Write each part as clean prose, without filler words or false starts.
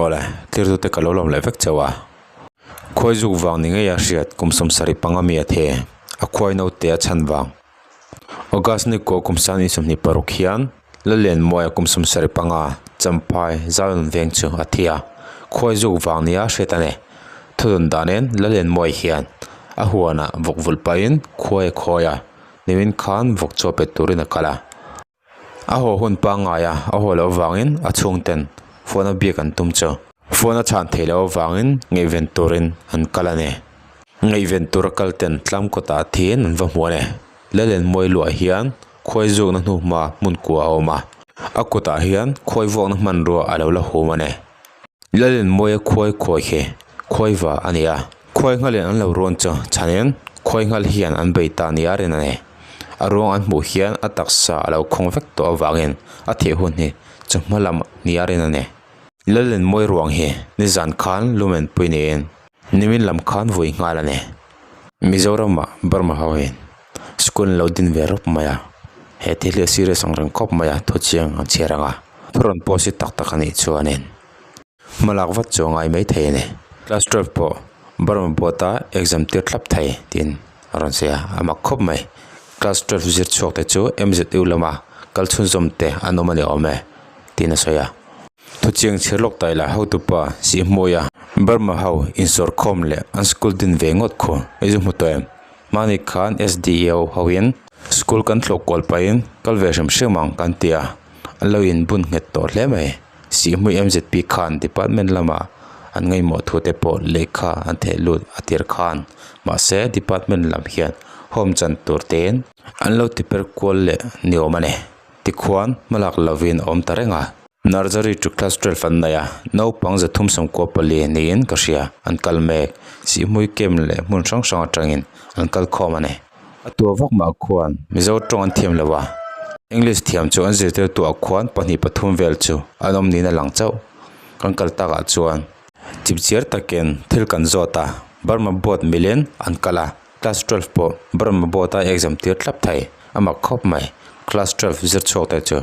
Awle, thirtute ka lo lawm leh vek chauh a. Khuai zuk vang ni ngei a hriat kum 75 mi a the, a khuai naute a chhan vang. August ni kua kum 2026 hian Lallianmawia kum 75 Champhai Zion veng chu a thi a, khuai zuk vang nia hriat a ni. Thudun danin Lallianmawia hian a huanah vawk vulh pahin khuai a khawi a, nimin khan vawk chaw pe turin a kal a. A haw hun pangngai a, a haw loh avangin a chhungten phone a biak an tum chu. Phone a chhan theih loh avangin ngaihven turin an kal a ni. Ngaihven tura kal ten tlam kawtah thiin an va hmu a ni. Lalengmawi luah hian khuai zukna hnuhma hmun kua a awm a, a kutah hian khuai vuakna hmanrua a lo la hum a ni. Lalengmawia khuai khawi khi khuai va a ni a, khuai nghalin an lo rawn chu chhanin khuai nghal hian an bei ta nia rin a ni. A ruang an hmuh hian a taksa a lo khawng vek tawh avangin a thih hun hi chawhma lam nia rin a ni. Lalengmawi ruang hi nizan khan lumen pui niin nimin lam khan vui nghal a ni. Mizoramah Burma hoin school an lo din ve rawp mai a, he thil hi a serious ang reng khawp mai a, thu chiang an chhiar ang a, thu rawn post hi tak tak a nih chuanin hmalak vat chu a ngai mai thei a ni. Class 12 pawh Burma board a exam tir thlap thei tiin a rawn sawi a, a mak khawp mai. Class 12 zir chhuak te chu MZU lama kal chhunzawm te an awm a ni awm e tiin a sawi a. Thuchiang chhir lawk ta ila hotupa Sihhmuia Burma ho insawrkhawm leh an school din ve ngawt khu i zu hmu tawh em? Hmani khan SDEO hoin school kan thlawh kual pahin kal ve hrim hrim ang kan ti a, an lo inbun nghet tawh hle mai. Sihhmui MZP khan department lamah an ngaihmawh thu te pawh lehkha an theh lut a tir khan mahse department lam hian home chan tur tein an lo ti per kual leh ni awm a ni. Tikhuan hmalak lovin a awm ta reng a. Nursery to class 12 an nei a, naupang 394 niin ka hria, an kal mek. Sihhmui camp leh hmun hrang hrang atangin an kal khawm a ni. A tua vak mah khuan Mizo tawng an thiam lo a, English thiam chu an zirtirtuah khuan pahnih pathum vel chu an awm niin a lang chauh. Kan kal takah chuan chipchiar takin thil kan zawt a, Burma board milin an kal a. Class 12 pawh Burma board a exam tir thlap thei a mak khawp mai. Class 12 zir chhuak te chu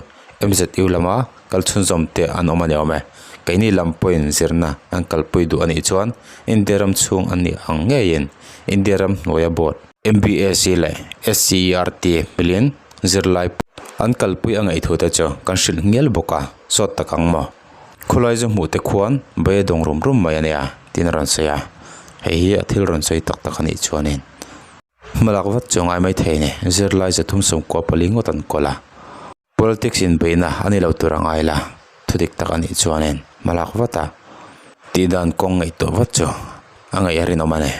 MZU lama kal chhunzawm te an awm a ni awm e. Keini lam pawhin zirna an kalpui duh a nih chuan India ram chhung an nih ang ngeiin India ram hnuaia board MBSE leh SCERT hmilin zirlai an kalpui a ngaih thu te chu kan hrilh ngial bawk a, sawt tak ang maw? Khawlai zu hmuh te khuan bai a dawng rum rum mai a nia tiin a rawn sawi a, hei hi a thil rawn sawi tak tak a nih chuanin hmalak vat chu a ngai mai thei a ni, zirlai 394 ngawt an kawl a, politics inbeihna a ni lo tur a ngai la, thu dik tak a nih chuanin hmalak vat a tihdan kawng ngaihtuah vat chu a ngaih a rinawm a ni.